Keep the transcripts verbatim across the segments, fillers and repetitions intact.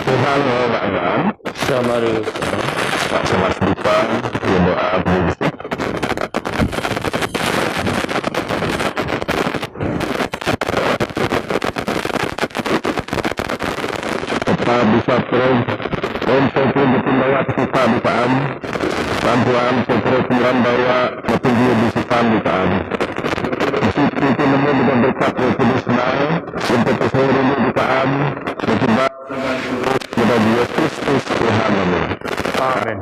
Tuhan Allah Rahman. Sama juga. Tak sama serupa, ya doa begitu. Kata bisa terus, om sopun di pembawa kita di paham. Tampuan sopun pengiran bawa, makin dia di sipan di paham. Di situ itu nemu dengan berkat Roh Kudus naik, untuk pesawat ini di paham, berjumpa dengan Yesus Kristus Tuhan kami. Amin.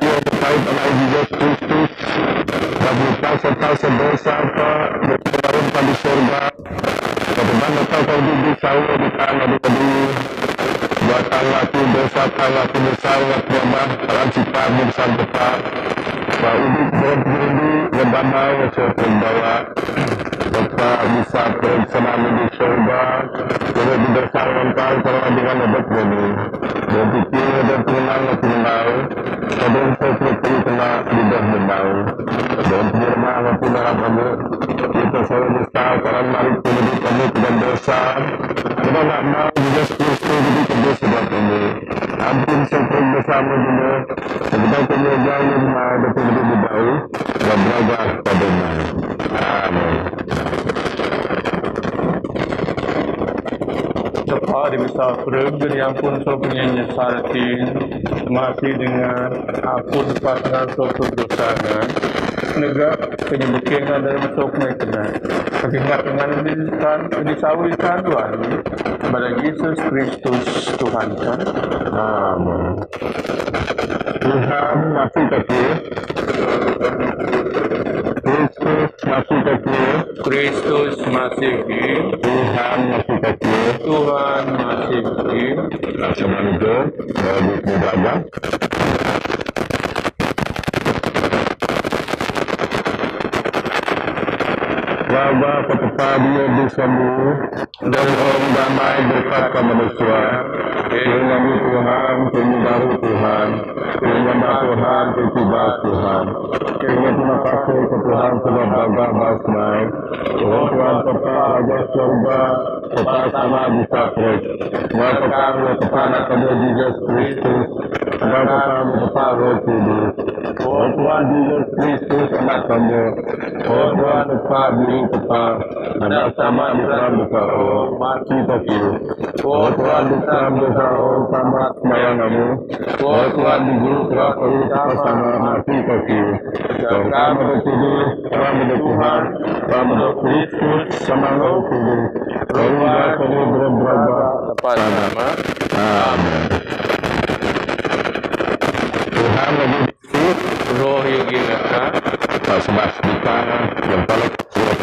Ia terkait dengan Yesus Kristus, bagi pasal-pasal dosa apa, berkelarin pada surga, bagaimana kau kau di sawo di tanah di kedua, buat tanah tu dosa tanah tu sawo, buat tanah, tanah si pabuk sampai tak, bahwa hidup berhenti-henti, ngebama, ngesokin bawa, Bapa misa perencanaan di sorga, kami didosakan kami dengan obat kami. Dan pikir dan tenang hati mau, kadang saya tidak kena lidah memau. Dan firman hati dalam kami, kita selalu misa, karena mari kami kami dengan dosa. Kita nak mau juga Kristus jadi kedua sebab kami. Ampun saya bersama dulu. Kita kami jauh mau, dan kami di bawah. Wa barakatumullah. Amin. Sapa di misa prem, beri ampun sopun nyesal tin, mati dengan ampun pasangan sopun dosa dengan, negak penyembuhan dalam sopun kena. Ketingkat dengan lisan, di sawi lisan Tuhan, pada Yesus Kristus Tuhan kan. Amin. Tuhan masih kecil. Kristus masih kecil. Kristus masih kecil. Tuhan masih kecil. Tuhan masih kecil. Nah, cuman itu, eh, di, di belakang. Bapa, kepada Dia di semua. Dan om damai berkat ka manusia. Keringan Tuhan, keringan Tuhan, keringan Tuhan, keringan Tuhan. Keringan terima kasih ke Tuhan sebab bangga basmai. Oh Tuhan, Bapa Raja Surga, Bapa sama di Sapres. Mengatakan kepada kami Yesus Kristus, mengatakan kepada Roh Kudus. Oh Tuhan Yesus Kristus, anak kami. Oh Tuhan, Bapa, diri Bapa. Anak sama di dalam dosa, oh, mati kaki. Oh Tuhan, di dalam dosa, oh, sama sembahyang kami. Oh Tuhan, di guru terasa sama mati kaki. Dan kami berkudus, kami bertuhan, kami berkristus, sama Roh Kudus. Roh Kudus, kami berdoa, Bapa sama. Amin. Tuhan lagi Roh Yogi Raka. Sembah buka yang paling kuat.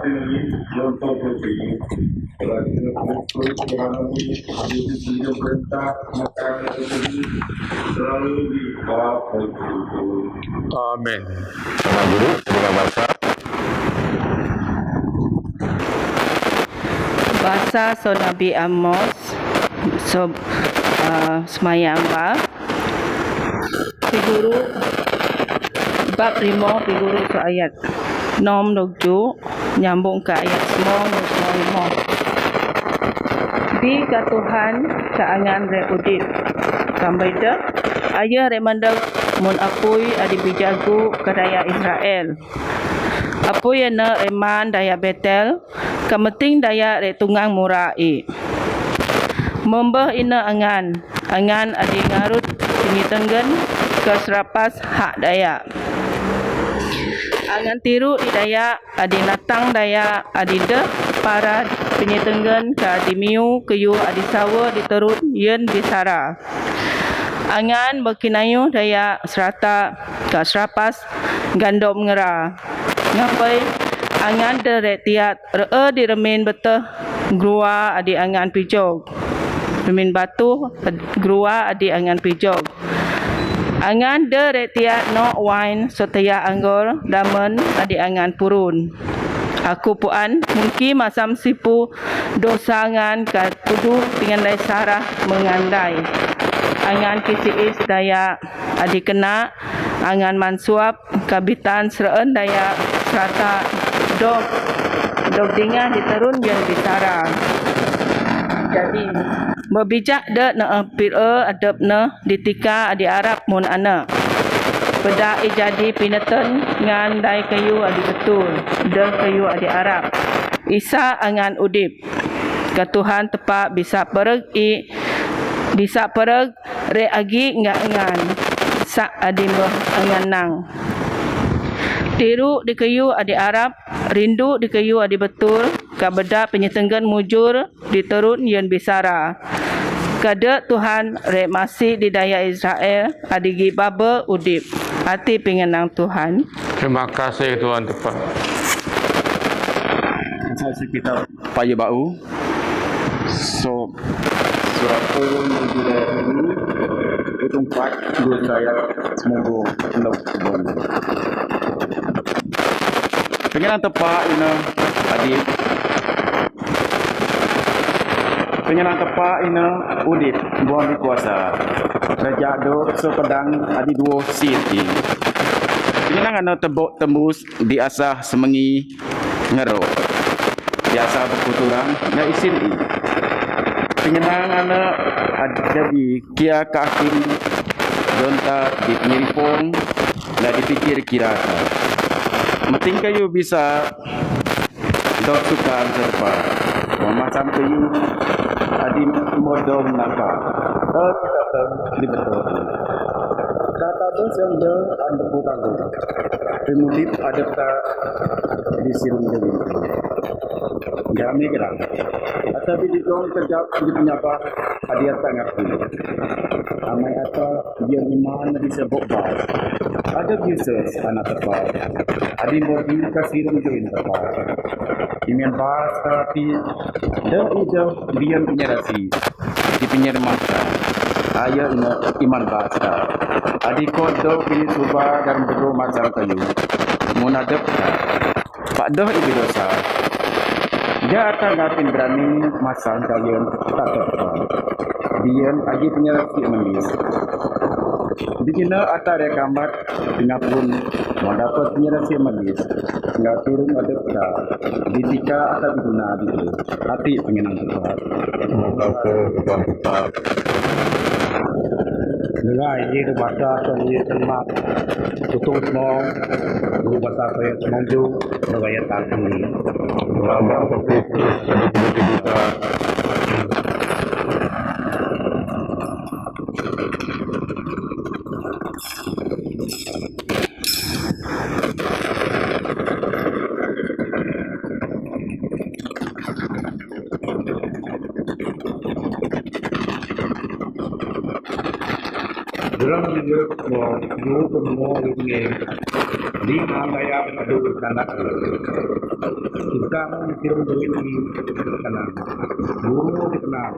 Amin. Tuan Guru, silakan basa. Basa son Nabi Amos, son, ah, sembahyang ba. Pi Guru, bab lima, Pi Guru, son ayat enam duk tujuh, nyambung ke ayat sembilan duk sembilan lima. Bhi ka Tuhan ka angan rek udip. Kambai dek, ayuh rek mandek mun apui adi bijagu ka dayah Israel. Apui ane rek man dayah Betel, ka meting dayah rek tungang mura i. Membeh ine angan, angan adi ngarut penyitenggen ka serapas hak dayah. Angan tiru i dayah, adi natang dayah, adi deh para penyitenggen ka adi miu keyuh adi sawa di terun yen bisara. Angan bekinayuh dayah serata ka serapas gandom ngera. Ngapai angan deh rek tiat re'e di remin beteh grua adi angan pijog. Remin batuh grua adi angan pijog. Angan deh rek tiat nok wain setia anggor damen adi angan purun. Aku puan mungki masam sipu dosa angan ka tuduh pingandai sarah mengandai. Angan kisi is dayah adi kena, angan mansuap, kabitan sere'en dayah serata dok, dok dingah di terun yen bisara. Jadi, bebijak dek ne pire adep ne di tika adi arap mun ane. Peda i jadi pineten ngan dai kayu adi betul, deh kayu adi arap. Isa angan udip. Ka Tuhan tepa bisa pereg i, bisa pereg rek agi ngga angan, sak adi meh angan nang. Tiru di kayu adi arap, rindu di kayu adi betul, ka beda penyetenggen mujur di terun yen bisara. Ka dek Tuhan rek masi di dayah Israel, adi gi baba udip. Ati pengenang Tuhan. Terima kasih Tuan tepa. Saya sekitar Paya Bau. So, surat turun di Judaya dulu, itu empat, dua saya, semoga enam kebun. Pengenang tepa ina, adi. Pengenang tepa ina, udip, buang di kuasa. Raja do, so pedang, adi duo siti. Pengenang ana tebok tembus, di asah semengi ngero. Di asah bekuturang, nga isin i. Pengenang ana ad-, jadi kia kakin donta di penyiripong, nga dipikir kirata. Meting kayu bisa dok sukan serba. Memasang kayu, adi modong naka. Di betul. Kata tu sende anda bukan tu. Pemudip ada tak di sini jadi. Jami kerang. Atau di dong kejap di penyapa hadiah tangan. Amai ata dia iman di sebok ba. Ada Jesus anak tepa. Adi modi kasirung join tepa. Iman bas tapi dah ida bian penyerasi. Di pinggir mata. Aya ina iman basa. Adi kodo pini suba dan bego masang kayu. Munadep ka. Pak doh ibi dosa. Ja ata ngatin berani masang kayu tak tepa. Bian agi penyerasi manis. Bikina ata rekamat. Singapun, mau dapat penyerah si manis. Singapun ada peda. Di tika atau di guna di tu. Hati pengenang tepat. Maka tu tepat. Dengar ini tu basa atau ini tempat. Tutung semua. Guru basa saya semanju. Bergaya tak tinggi. Lama fokus. Jadi kita Dalam video semua, dua semua ini, di mana yang ada berkanak. Kita mungkin berhenti tenang. Guru tenang.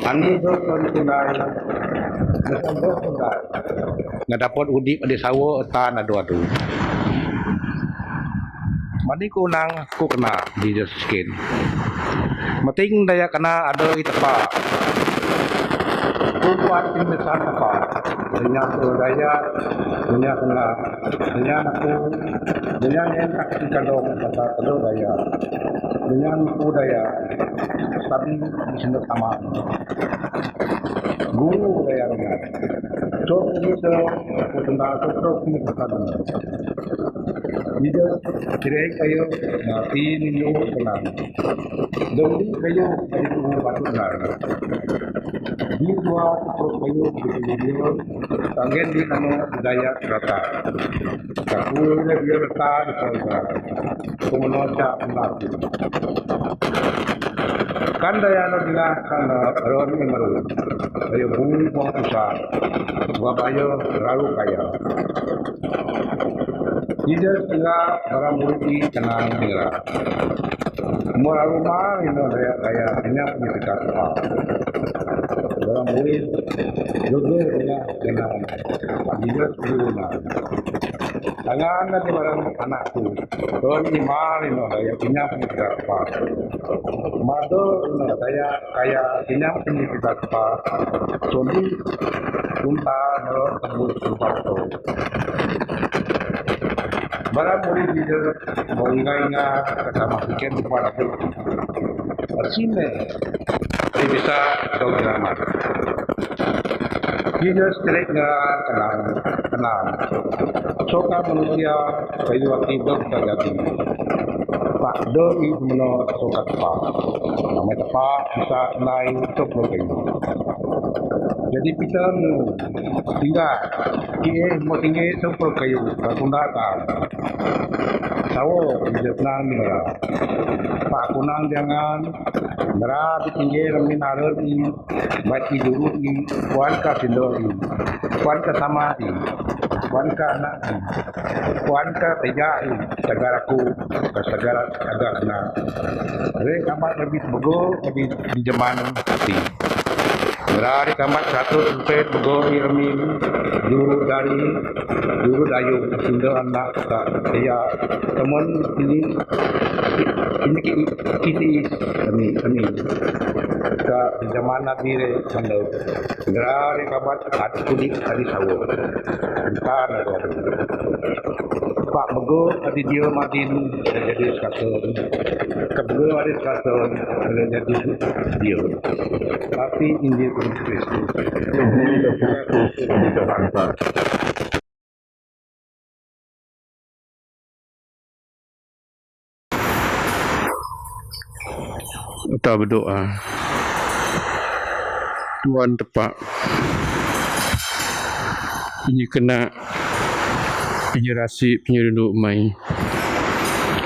Ani berhenti tenang. Macam berhenti tenang. Nga dapot udip di sawo tan adu-adu. Mani ku nang ku kena di Yesus kin. Mating daya kena adu itepa. Kuat ini san apa? Dunia tu daya, dunia kena, dunia aku, dunia yang tak dikandung kata kedua daya. Dunia aku daya, tapi di sini sama. Guru daya kena. Cok ini tu, aku tentang cok ini kata. Ida kirai kayu mati ninyo tenang. Doli kayu dari tubuh batu tenang. Di dua tutup kayu di kayu dia, tanggen di nama daya rata. Kapul dia rata di sana. Pengelola mati. Kan daya na bila kan ron ni maru. Ayo bumi buang pusat. Buang ayo ralu kaya. Ida sila barang murid tenang sila. Mula rumah ino daya daya hanya punya dekat Tuhan. Barang murid juga daya tenang. Ida sila. Tangan nanti barang anakku. Tuhan iman ino daya hanya punya dekat Tuhan. Mado ino daya kaya inyang pini kita pa soli unta nero tembus tempat tu. Barang murid dia mau inga-inga kata masukin kepada tu. Sini dia bisa kau selamat. Dia straight nga kenal kenal. Soka manusia kayu ati dok ka jadi. Pak do i meno soka tepa. Nama tepa bisa nai tok lo kayu. Jadi pita mu tinggal. Kie mau tinggi tok lo kayu. Katunda ta. Sawo ida tenang ni mera. Pak kunang jangan mera di tinggi remin arut ni. Baik i jurut ni, puan ka sindo ni, puan ka sama ni, puan ka anak ni, puan ka teja ni, segara ku, ka segara agak na. Re kamat lebih bego, lebih di zaman ati. Berari kamat satu sempet bego i remin, jurut dari, jurut ayu, sindo anak, ka teja, teman ini, ini ki-, kiti, kami, kami. Ka zaman Nabi re mandau. Gerari kabat at kudi adi sawo. Entah na do. Pak bego adi dia madin jadi skaton. Ka bego adi skaton jadi dia. Tapi Injil Kristus. Injil Kristus adi Tuhan. Kita berdoa. Tuhan tepa, penyekena, penyerasi, penyerunduk mai.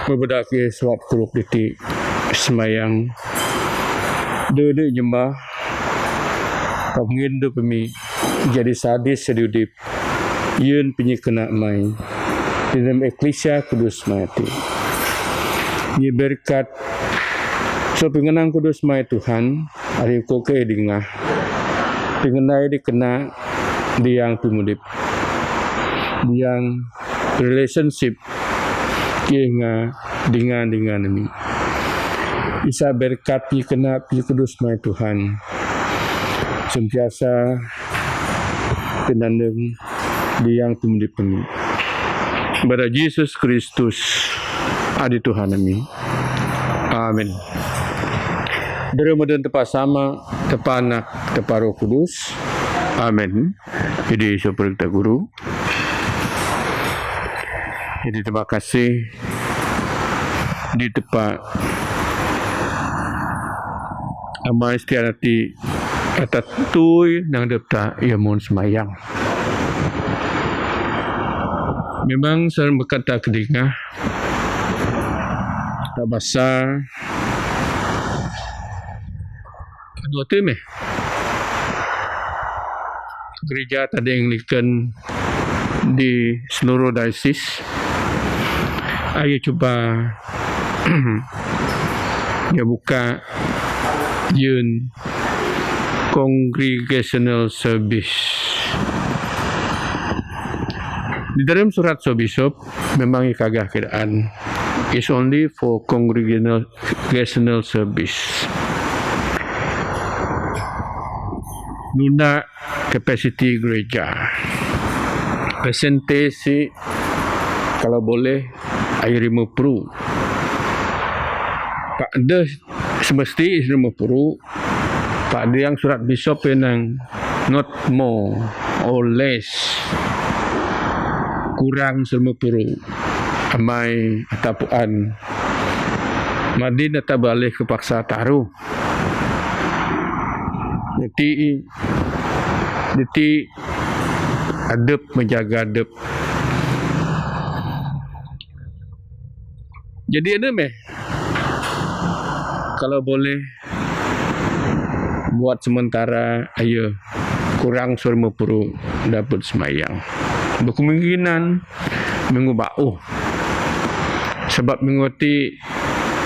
Berbedaki suap kuruk diti semayang. Dede nyembah, pengin de pemi, jadi sadis sedudip. Yun penyekena mai. Di dalam eklesia kudus mai ti. Ye berkat. So pengenang kudus mai Tuhan. Ari ko ke dingah. Pengenai dikena. Diang pemudip. Diang relationship. Ye nga dengan dengan ini. Isa berkat penyekena penyekudus mai Tuhan. Sentiasa penandung di yang pemudi-pemudi. Bara Yesus Kristus, adi Tuhan ami. Amin. Dere meden tepa sama, tepa anak, tepa roh kudus. Amin. Jadi, seperti guru. Jadi, terima kasih. Di tepa Amai setia nanti atatui nang depta ia mun semayang. Memang sering berkata kedingah tak basa. Kedua tu meh. Gereja tadi Anglikan di seluruh diocese. Ayo cuba Iye bukak yun congregational service. Di dalam surat so bishop memang iye kagah keadaan is only for congregational service. Nuna kapasiti gereja. Percentage kalau boleh ai lima puluh. Pak deh semesti lima puluh. Pak diang surat bishop penang not more or less. Kurang lima puluh. Amai ataupun madin atau balik ke paksa taruh. Jadi, jadi adep menjaga adep. Jadi ada meh kalau boleh buat sementara ayo kurang selama puru dapat semayang. Berkemungkinan minggu ba'u. Sebab minggu ti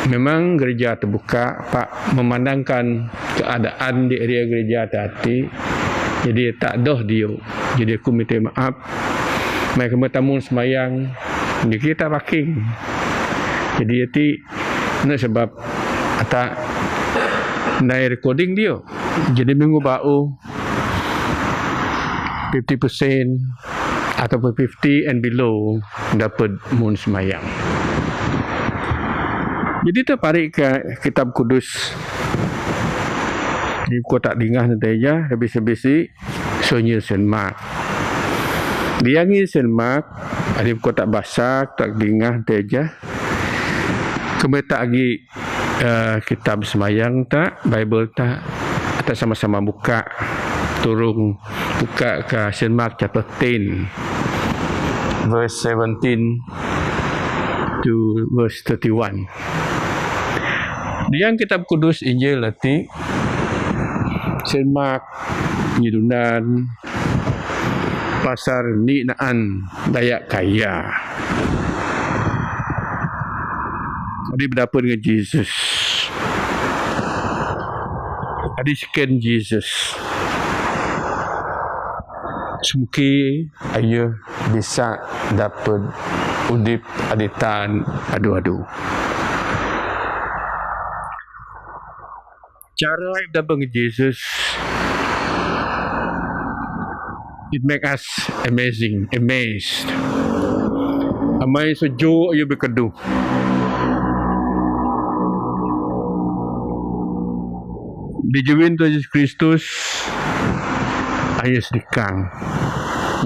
memang gereja terbuka, pak memandangkan keadaan di area gereja tadi. Jadi tak doh dia. Jadi aku minta maaf. Mai kami tamu semayang. Jadi kita parking. Jadi ti nak sebab ata nai recording dia. Jadi minggu ba'u fifty percent ataupun fifty and below dapat mun semayang. Jadi taparik ke kitab kudus di kotak dingah nanti aja, habis-habis si sunyi Saint Mark. Dia ngi Saint Mark, ada kotak basa, kotak dingah nanti aja. Kami tak lagi uh, kitab semayang tak, Bible tak, kita sama-sama buka, turung buka ke Saint Mark chapter ten, verse seventeen to verse thirty-one. Di yang kitab kudus Injil lati Saint Mark nyidunan pasal ni naan daya kaya. Adi berdapat dengan Jesus. Adi seken Jesus. Semuki ayo bisa dapat udip aditan adu-adu. Cara dapat dengan Jesus, it make us amazing, amazed. Amai sejuk ayo berkeduh. Di jawin tu Yesus Kristus ayo sedikang.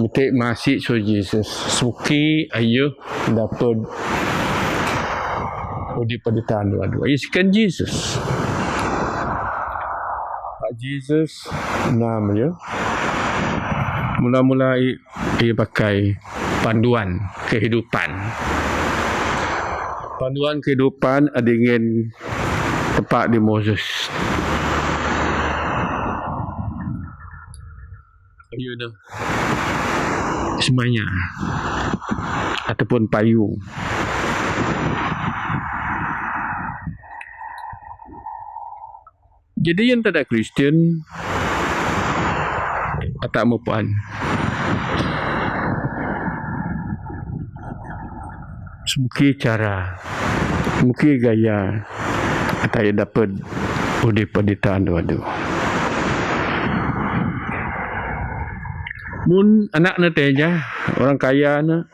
Metik masih so Jesus. Suki ayo dapat udi pada tahan dua-dua. Ayo sekan Jesus. Pak Jesus enam ya. Mula-mula ia pakai panduan kehidupan. Panduan kehidupan adingin tepat di Moses. Ayo dah semaya ataupun payu. Jadi yang tak ada Kristian atak mupan. Semuki cara, semuki gaya atak ia dapat udip aditan dua-dua. Mun anak na teja orang kaya na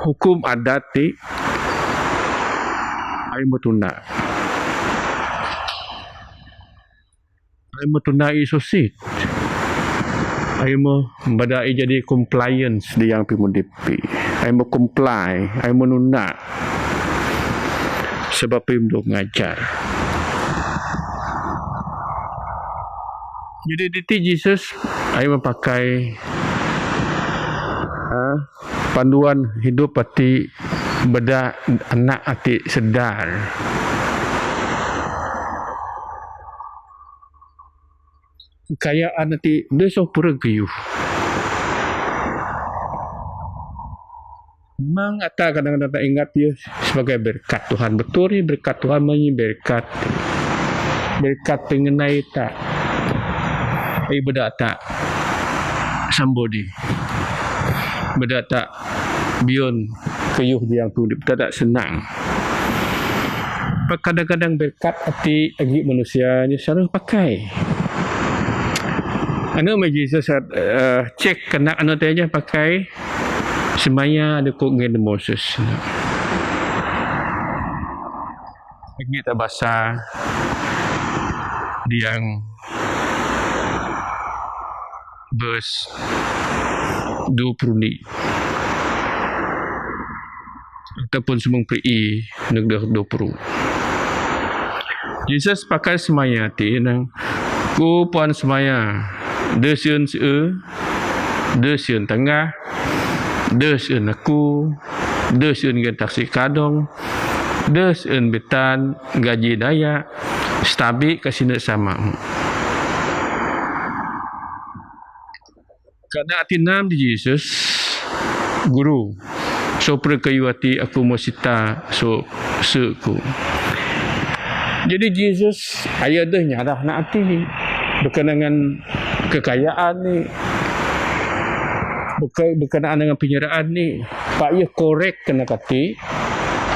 hukum adat ti ai matuna. Ai matuna isosit. Ai mo badai jadi compliance di yang pi mudipi. Ai mo comply, ai mo nuna. Sebab pi mdu ngajar. Jadi diti Jesus ai mapakai ha, panduan hidup ati beda anak ati sedar. Kayaan ati doso pura geyuh. Memang ata kadang-kadang ta ingat ieu sabagai berkat Tuhan. Betul ni, berkat Tuhan, memang ieu berkat. Berkat pengenai ta. Ai beudah ta sambodi. Beudah ta bion kayuh di yang tu, beudah ta senang. Pak, kadang-kadang berkat ati agi manusia ni salah pakai. Anu meh Jesus, eh, cek keunak anu tadi pakai semaya dikuk ngen Moses. Agi ta basa di yang verse dua puluh ni ataupun sambung peri neg dua puluh. Jesus pakai semaya ti nang, "Ku puan semaya, deuh sieun seu, deuh sieun tangah, deuh sieun aku, deuh sieun gen taksi kadong, deuh sieun bitan gaji daya, sitabi ka sine sama." Keunak ati nam di Jesus, "Guru, soe peureukayu ati aku meusita soe seu ku." Jadi Jesus, ai deuh nyarah na ati, beukeunangan kekayaan ni, beuke-, beukeunangan penyerahan ni, pak ieu korek keunak ati,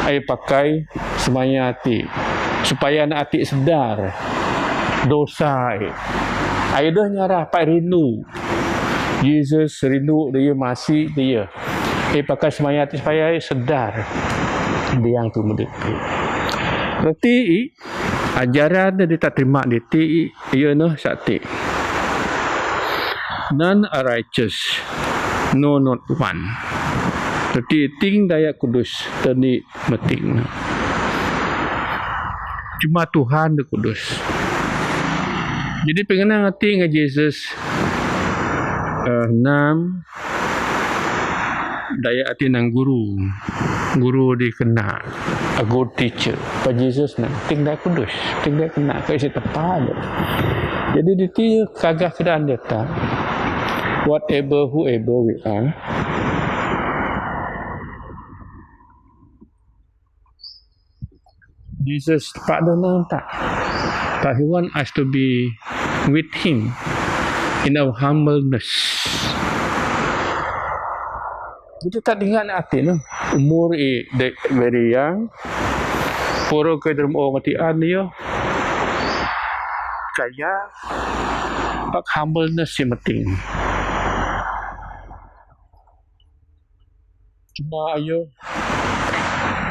ai pakai semaya ati, supaya na ati sedar dosa, ai. Ai deuh nyarah, pak rindu. Jesus rindu dia, masih dia. Eh, pakai semaya ati supaya sedar di yang tu muda. Berarti ajaran dia tak terima di ti, ieu noh sati. None are righteous, no, not one. Berarti ting daya kudus tadi meting. Cuma Tuhan tu kudus. Jadi pengenang ati ngan Jesus, eh, nam daya ati nang guru. Guru dikeunak, a good teacher. Pak Jesus nang ting daya kudus, ting daya keunak, ka isi tepat. Jadi di ti kagah keadaan dia tak. Whatever, whoever we are, Jesus tepat dona tak. But he want us to be with him in our humbleness. Jadi tak dengan ati noh. Umur i dek very young. Poro ke derma orang ati an yo. Kaya. Pak humbleness si meting. Cuma ayo,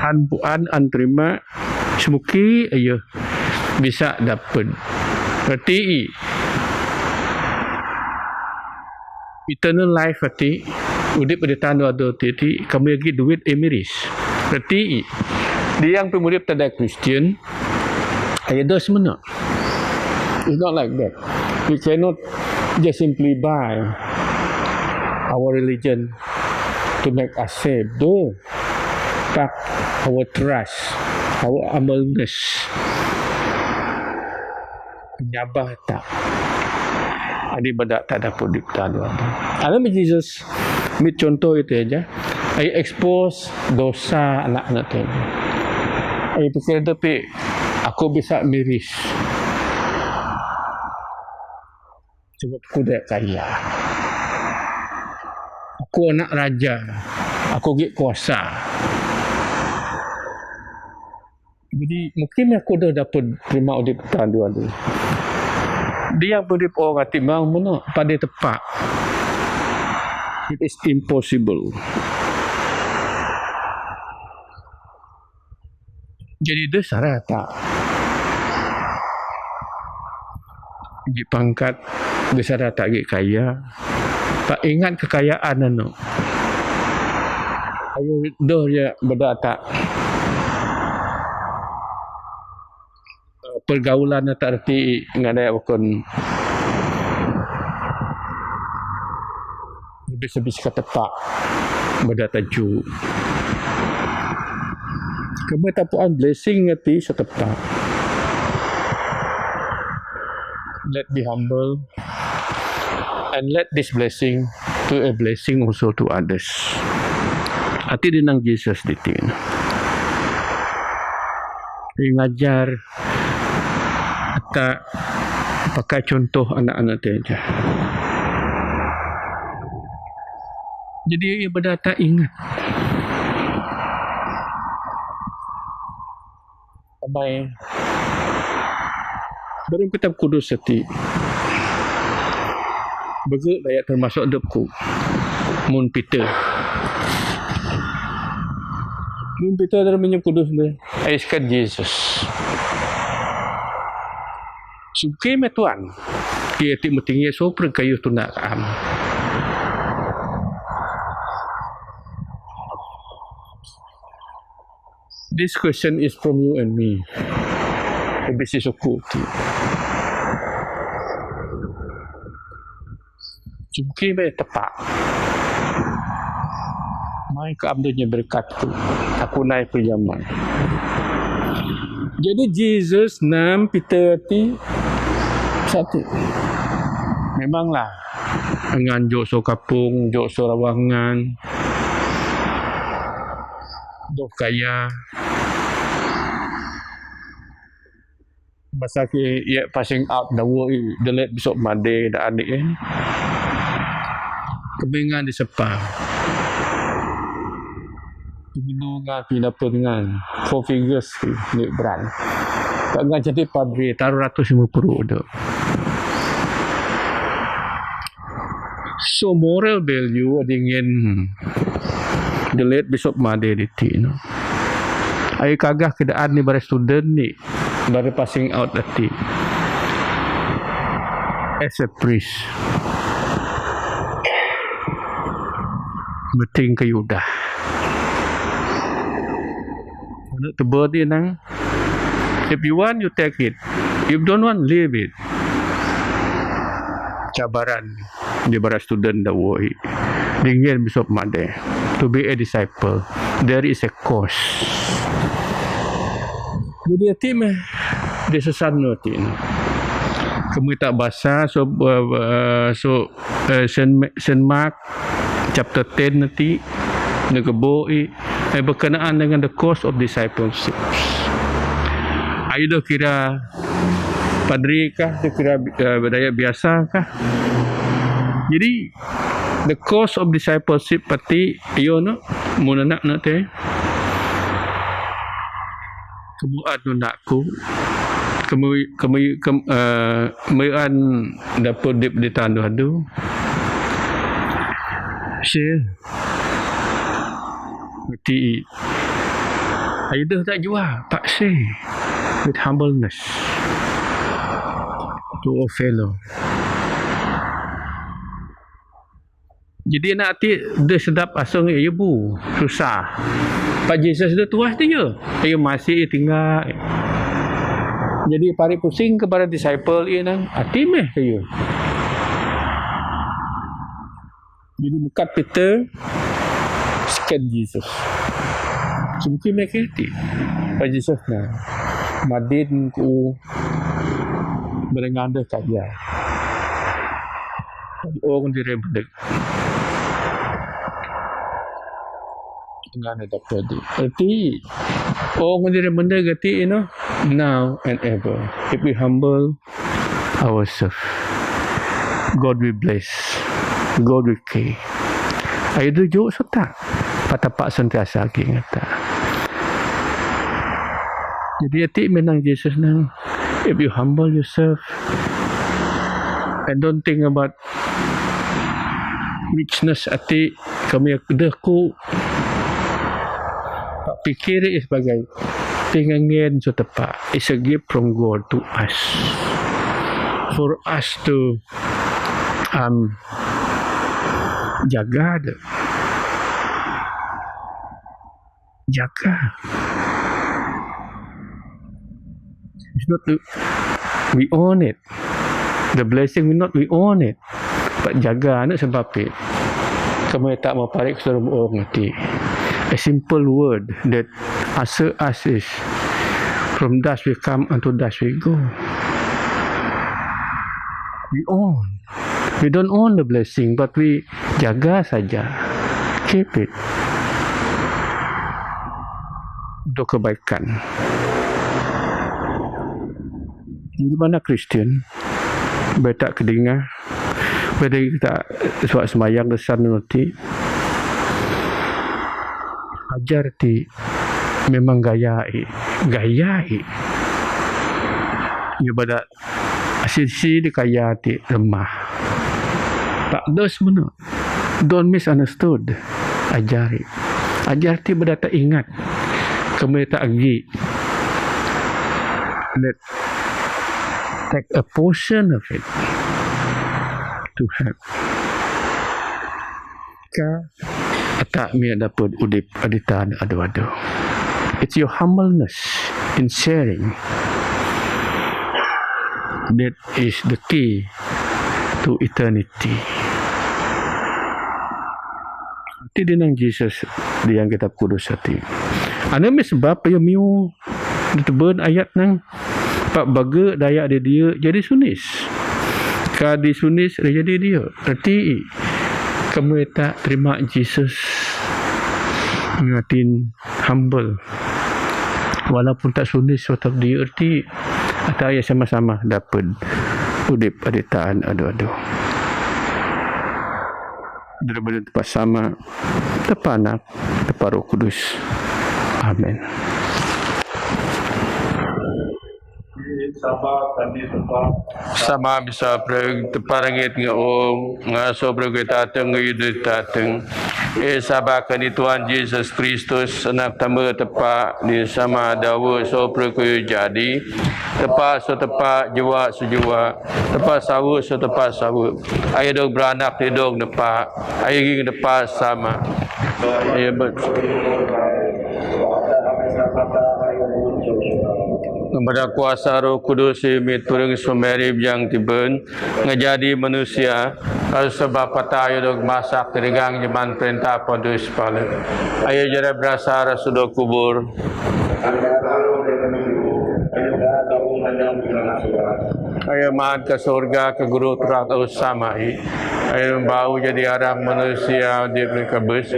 an puan, an terima, semuki ayo bisa dapet. Berarti i, eternal life ati, udip pada tandu ado ti, ti, kamu lagi duit emiris. Berarti i, di yang pemudip tanda Kristian, ayo dos mana? It's not like that. We cannot just simply buy our religion to make us saved. Doh. Pak, our trust, our humbleness. Nyabah tak. Adi beda tak ada pun di petani. Ada Jesus, ambil contoh itu aja. Ai expose dosa anak-anak tu. Ai pikir tapi aku bisa miris. Sebab aku dah kaya. Aku anak raja. Aku gek kuasa. Jadi, mungkin aku dah dapat terima udip tandu adu. Dia pun di orang ati memang mana pada tepat. It is impossible. Jadi, dia salah tak? Di pangkat, dia salah tak gek kaya? Tak ingat kekayaan anu. Ayo, doh ya, beda tak? Pergaulan tak reti ngadai ukun. Lebih-lebih seketepak beda taju. Kami tapuan blessing ati setepak. Let be humble and let this blessing to a blessing also to others. Ati' di nang Jesus diti, ngajar, atau pakai contoh anak-anak dia. Jadi, ibadah tak ingat. Abai. Dalam Kitab Kudus ati'. Bagi daya termasuk hidupku. Mun Peter. Mun Peter dalam Kitab Kudus ni. Ai sekat Jesus. Suki me Tuhan. Ia ti metingi sopre kayu tuna am. This question is from you and me. Bisi suku ti. Suki me tepak. Mai ke am dunya berkat tu. Aku nai perjaman. Jadi Jesus nam Peter ti satu. Memanglah ngan jok so kapung, jok so rawangan. Doh kaya. Masa ki ia passing out dawo i delet besok made da adik eh. Kebingan di sepa. Penginu nga pina pengan. Four figures ki ni brand. Tak ngan jadi padri taruh ratus lima puluh do. So moral value adingin delet besok made diti no. Ai kagah keadaan ni bara student ni. Bara passing out ati. As a priest. Meting ke Yudah. Anak tebur di nang. If you want, you take it. If you don't want, leave it. Cabaran. Di bara student da woi. Dingin besok made. To be a disciple, there is a cost. Jadi ati meh. Di sesan no ati. Kami tak basa so, uh, uh, so, uh, Saint, Saint Mark chapter ten ati. Negebo i, eh, berkenaan dengan the cost of discipleship. Ayu dah kira padri kah, dah kira, eh, daya biasa kah? Jadi, the cost of discipleship pati, ayu no, mun anak no te. Kemuan no nak ku, kemu, kemu, kem, eh, mean dapur dip di tandu adu. Share. Ti, ai deh tak jua, tak say with humbleness to a fellow. Jadi anak ati deh sedap asung ya bu, susah. Pak Jesus deh tuah tu ya, ayu masih tinggal. Jadi pari pusing kepada disciple ini, ati meh kayu. Jadi, mengkat Peter, sekat Jesus. Sumki meh keti. Pak Jesus na. Madin ku berenganda kaya. Ong dire bendek. Dengan ada pedi. Eti. Ong dire bendek eti, you know. Now and ever. If we humble ourselves, God will bless. God will care. Ayu deh jok sota. Patapa sentiasa ki ngata. Jadi ati menang Jesus nang. If you humble yourself and don't think about richness ati kami deh ku. Pak pikir is sebagai tingangen so tepa. It's a gift from God to us. For us to, um, jaga deh. Jaga. It's not to, we own it. The blessing we not, we own it. But jaga anak sebab it. Kami tak mau parik suruh bohong ati. A simple word that assure us is from dust we come and to dust we go. We own. We don't own the blessing, but we jaga saja. Keep it. untuk kebaikan. Jadi, mana Kristian, beta kedinga, beta kita suat sembahyang kesan nanti, ajar ti memang gaya i, gaya i. Ia bada sisi di kaya ti lemah. Tak dos mena. Don't misunderstood. Ajari. Ajar ti bada tak ingat. Kami tak agi. Let take a portion of it to help. Ka ata mi dapet udip aditan adu-adu. It's your humbleness in sharing that is the key to eternity. Ti dinang Jesus di yang Kitab Kudus ati. Ana mi sebab ya miu diteben ayat nang pak baga daya di dia jadi sunis. Ka di sunis dia jadi dia. Arti kamu tak terima Jesus ngatin humble. Walaupun tak sunis tetap dia arti atau ya sama-sama dapat udip aditan adu-adu. Daripada tempat sama, tempat anak, tempat Roh Kudus. Amin. Sama bisa preg teparangit nga om nga so preg tateng nga yudu tateng. E saba kani Tuhan Jesus Kristus anak tamba tepa di sama dawa so preg jadi tepa so tepa jua so jua tepa sawa so tepa sawa. Ayo dok beranak di dok nepa. Ayo ging nepa sama. Ayo bet. Kepada kuasa Roh Kudus imit turun semeri biang tiben ngejadi manusia. Lalu sebab patah ayo dok masak teregang jeman perintah Pontius Pilate. Ayo jere berasa rasu dok kubur. Ayo maan ke surga ke guru terat usama i. Ayo bau jadi arang manusia di mereka bes.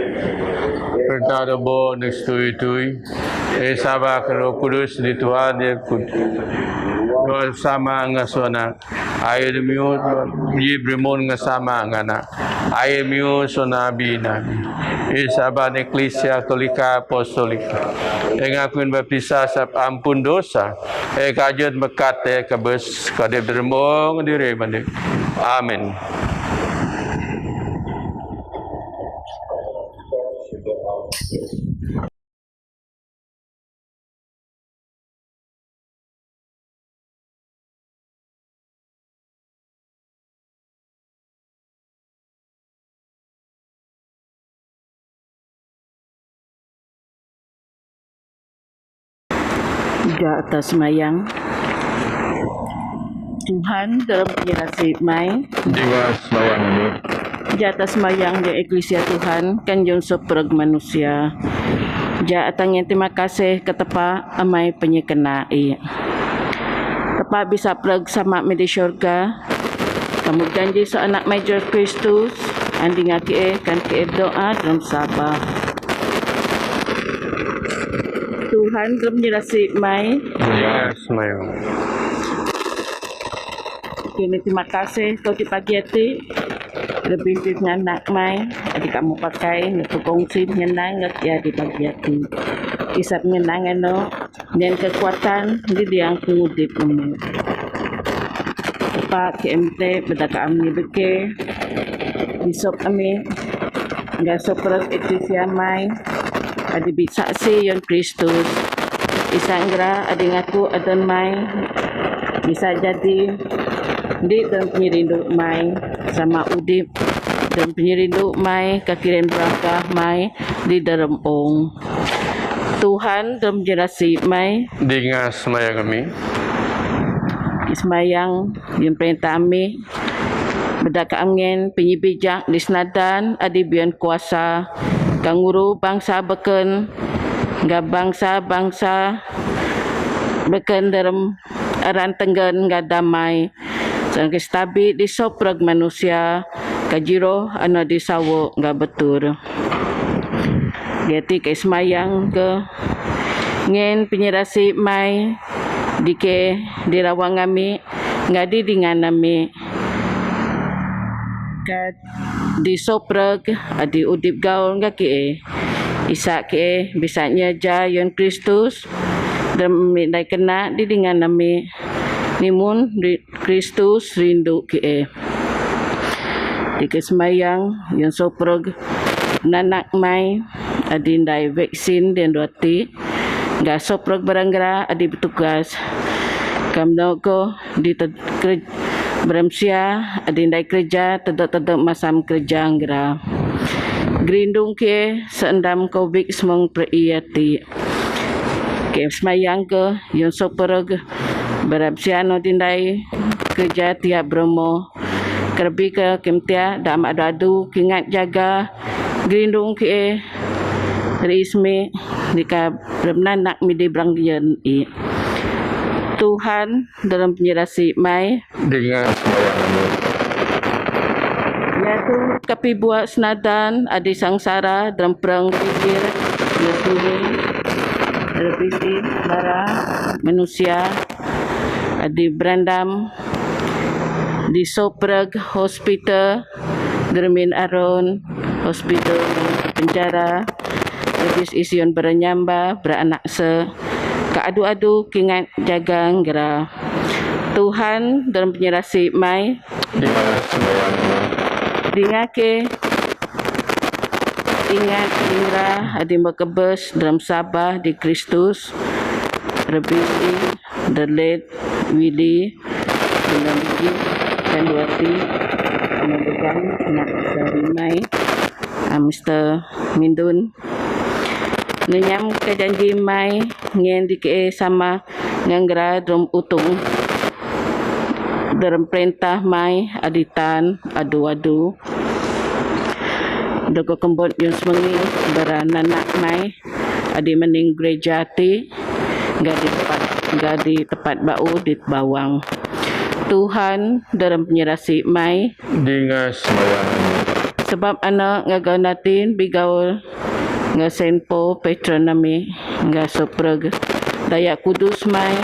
Perintah debo next tui-tui. Eh saba ke Roh Kudus di Tuhan di Kudus. Roh sama ngasona. Ayo demiut ji brimon ngasama ngana. Ayo miu sona bi nabi. Eh saba eklisia katolika apostolika. Eh ngakuin baptisa sab ampun dosa. Eh kajut mekat eh kabes kadep dermong diri mandi. Amin. Jata semayang. Tuhan dalam penyerasi mai. Jiwa selawan ini. Jata semayang di eklisia Tuhan kan jong sopreg manusia. Jata ngin terima kasih ke tepa amai penyekena i. Tepa bisa preg sama medi syurga. Kamu janji seanak mai Jesus Kristus, andi ngaki eh kan ke doa dalam sabah. Tuhan dalam nyerasi mai. Yes, mai. Kini terima kasih kau di pagi hati. Lebih di nganak mai, adi kamu pakai, ngetu kongsi ngenang ngak ya di pagi hati. Isap ngenang eno. Dan kekuatan di diang pengudip ini. Pak K M T bedaka ami beke. Bisop ami. Enggak soprek eklisia mai. Adi bisa si yon Kristus. Isanggra adi ngaku adon mai. Bisa jadi di dan penyirindu mai sama udip dan penyirindu mai kakirin berakah mai di dalam ong. Tuhan dalam jerasi mai. Dinga semayang kami. Semayang yang perintah kami. Bedaka angin penyibijak di senadan adi bian kuasa kanguru bangsa beken ga bangsa-bangsa beken dalam aran tenggen ga damai. Sang kestabi di sopreg manusia kajiro ana di sawo ga betur. Geti ke semayang ke Ngen pnyirasi mai di ke di rawang ami, nga di dingan ami. Ka di sopreg adi udip gaul nga ke e. Isa ke e bisa nyaja yon Kristus, dam mi dai kena di dingan ami. Nimun di Kristus rindu ke e. Di ke smayang, yon sopreg nanak mai, adi ndai vaksin den dua ti, nga sopreg barang ngera, adi bertugas. Kamno ko di ted-, kere-, beramsia, adi ndai kereja, tedek-tedek masam kereja ngera. Gerindung ke seendam covid semong per iyati. Ke smayang ke, yon sopreg beramsia no di ndai kereja tiap bromo. Kerebi ke kim tia, dam adu-adu, kingat jaga, gerindung ke e, ri ismi, di ka beremnanak mi di brang yen i. Tuhan, dalam penyerasi mai. Dengan sembahyang kami. Yaitu kapi buat senadan, adi sangsara, dalam perang pikir, ya Tuhan, revisi, bara, manusia, adi berandam, di sopreg hospital, Germin Aron, hospital, penjara, rebis ision bernyamba, beranak se, ka adu-adu, kingat jaga ngera. Tuhan, dalam penyerasi mai. Dinga ke ingat ingra adi makebes dalam sabah di Kristus, rebis i, the late Willy, Dalam biji dan dua ti, memegang nak serimai, ah, Mister Mindun. Nenyam ke janji mai, ngen di ke sama ngangra drum utung. Dalam perintah mai, aditan, adu-adu. Doko kembot yun semengi, beranak mai, adi mening gereja ti, gadi tepat, gadi tepat bau di bawang. Tuhan, dalam penyerasi mai. Dinga sembahyang. Sebab anak ngagau natin, bigaul, nga senpo, patron nami, nga sopreg, daya kudus mai,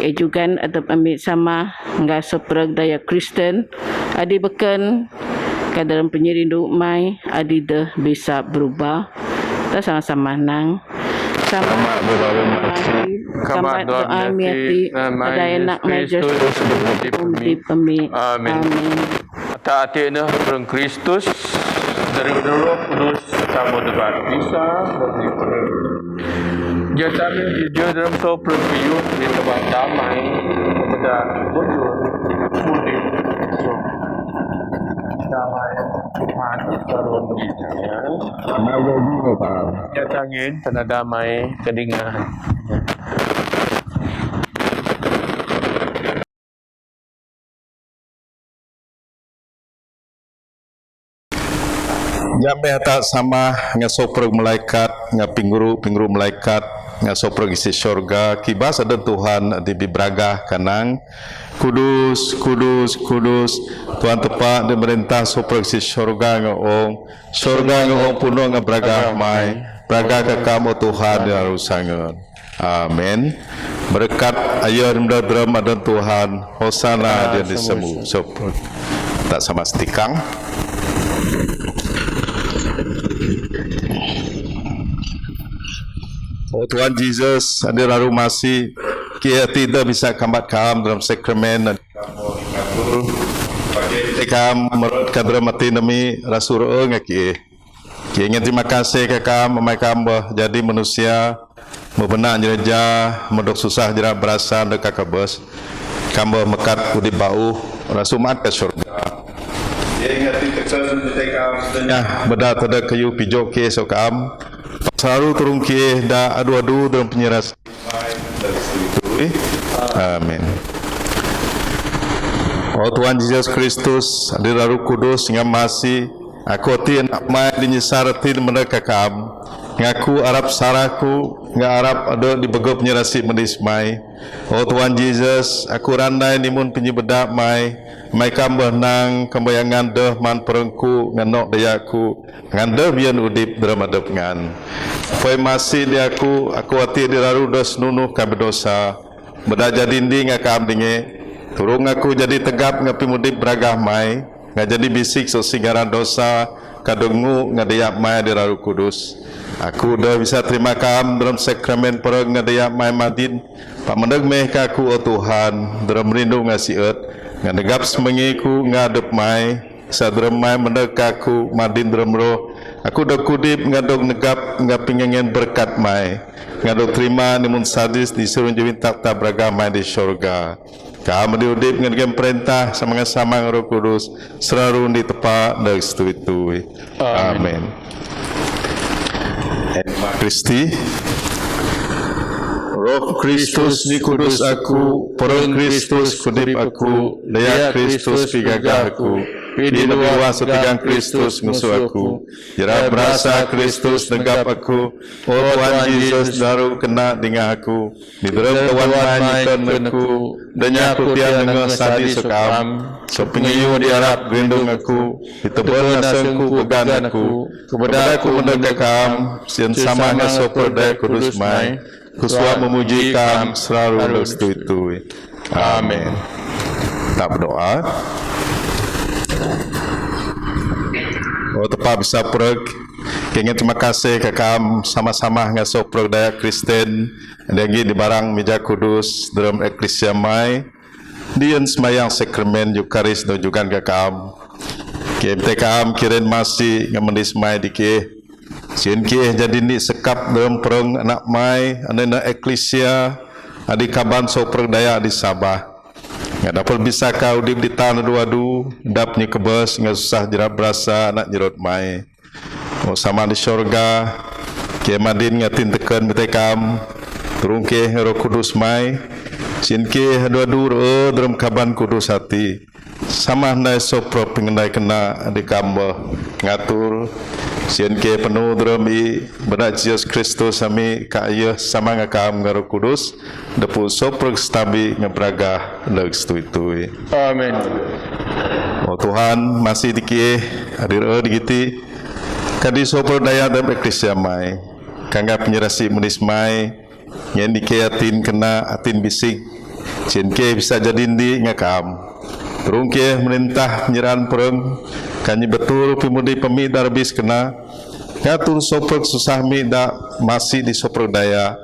ke jugan adep ami sama, nga sopreg daya Kristen, adi beken, ka dalam penyerindu mai, adi deh bisa berubah. Ta sama-sama nang. Sama berlalu masih. Kama doa miati, pada enak mai Kristus, di pemi. Amin. Amin. Ata ati na pereng Kristus, dari Roh Kudus, sama debat bisa, bagi pereng. Jatah ni jujur dalam so perpiu di tempat damai, kepada bujur, mudik. Damai Tuhan turun di dunia. Mau jadi apa? Jatah ngin, tanda damai, kedingan. Nya meh ata sama nga sopreg malaikat, nga pinguru, pinguru malaikat, nga sopreg isi syurga, kibas ada Tuhan di bibraga kanang, Kudus, kudus, kudus, Tuhan tepa di merintah sopreg isi syurga nga ong, syurga nga ong puno nga braga mai, braga ka kam o Tuhan di aru sangun. Amin. Berkat ayah rimda dram adan Tuhan. Hosana di semu. So, tak sama setikang. O Tuhan Jesus, adi raru masih, kia tidak bisa kambat kam dalam sakramen. Kam merot kadra mati nami rasur ngaki. Ki ngan terima kasih ka kam, amai kam bah jadi manusia, mabena jereja, madok susah jera berasan deka kabes. Kam bah mekat udip bau, rasu mat ka syurga. Ki ngan ti teksa sunte kam, ya, beda tada kayu pijok ke so kam. Saru turung ke da adu-adu dalam penyeras. Amin. O Tuhan Jesus Kristus, adi raru kudus, ngam masih, aku ati anak mai di nyisar ati di meneka kam. Ngaku arap saraku, nga arap ada di begop nyerasi medis mai. O Tuhan Jesus, aku randai nimun penyebeda mai. Mai kam bah nang, kam bah yang ngandeh man perengku, nganok dayaku. Ngandeh bian udip dalam adep ngan. Pơi masi di aku, aku ati di raru dos nunuh kami dosa. Bâdâ jadi ndi nga kam dinge. Turung aku jadi tegap nga pimudip bragah mai. Nga jadi bisik so singaran dosa, ka dongu nga daya mai di raru kudus. Aku da bisa terima kam dalam sakramen pereng nga daya mai madin. Pak mendeg meh ka aku, o Tuhan, dalam rindu nga siet. Nga negap semengi ku nga adep mai. Sa dalam mai mendeg ka aku madin dalam roh. Aku dok kudip nga dok negap nga pingangen berkat mai. Nga dok terima ni mun sadis di surun jawin tak tak bragah mai di syurga. Ka medi udip nga dengan perintah sama nga sama nga Roh Kudus. Seraru di tepa dek setui-tui. Amin. Amin. Ema Kristi. Roh Kristus ni kudus aku, pereng Kristus kudip aku, daya Kristus pigagah aku, di nebi wah sepigang Kristus ngusu aku, jera berasa Kristus negap aku, o Tuhan Jesus daru kena dingah aku, di dalam Tuhan mai nyukan aku, danya aku tiang nengah sadi sekam, so pengayu di arap gerindung aku, di tebal nasengku pegan aku, kepada aku mendek kam, sian sama nga so perdaya kudus mai, Ku suap memuji kam selalu destui-tui. Amin. Kita berdoa. O tepa bisa pereg, kengin terima kasih ka kam sama-sama nga so pereg daya Kristen, dagi di barang mija kudus dalam eklesia mai, di en sembahyang sakramen Eukaris do jugan ka kam. Kemte kam kiren masi nga mendis mai di ke. Sien ke jadi ni sekap dalam pereng anak mai, anena eklesia, adi kaban so pereng daya di Sabah. Nga dapur bisa ka udip di tanah dua du, dap ni kebes, nga susah jerap berasa anak nyerot mai. O sama di syurga, ke madin nga tin teken mite kam, turung ke Roh Kudus mai, sien ke dua du re dalam kaban kudus hati. Sama ndai so pereng pengendai kena di kamba ngatur. Sien ke penuh dalam i benda Jesus Kristus ami ka iya sama nga kam nga Roh Kudus. Depu so pereng setabi nga beragah leg setui-tui. Amin. O Tuhan, masi di ke hadir e di giti. Kadi so pereng daya dalam eklesia mai. Kangga penyerasi menis mai. Ngen di ke atin kena atin bisik. Sien ke bisa jadi ndi nga kam. Turung ke merintah penyeran pereng. Kanyi betul pimudi pemi darbis kena. Ngatur so pereng susah mi da masi di so pereng daya.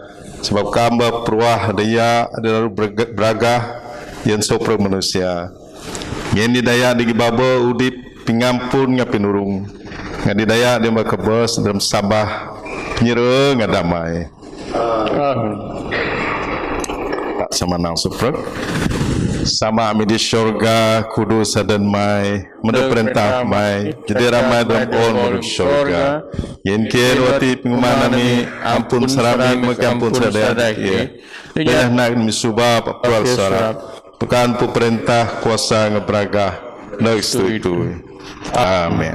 Sebab kam ba peruah daya di lalu berge-, beragah yen so pereng manusia. Ngen di daya di gibaba udip pingampun nga pinurung. Nga di daya di ma kebes dalam Sabah penyera nga damai. Amin. Tak sama nang so pereng. Sama ami di syurga, kudus adan mai, meda perintah mai, jadi ramai dalam on meda syurga. Yen ke ruati pengumuman ami, ampun serami, maka ampun sadai. Iya. Daya nak mi suba papral sarap. Tukan pu perintah kuasa nga beragah. Leg setui-tui. Amin.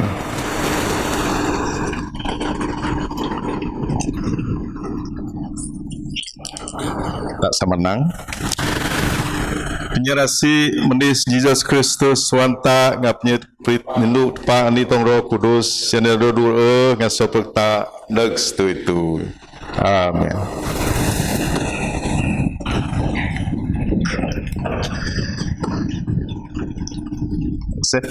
Tak sama nang. Penyerasi menis Jesus Kristus wanta nga penyet prit nindu tepa ni tong Roh Kudus, sien do du e nga so pereng ta leg setui-tui. Amin. Sip.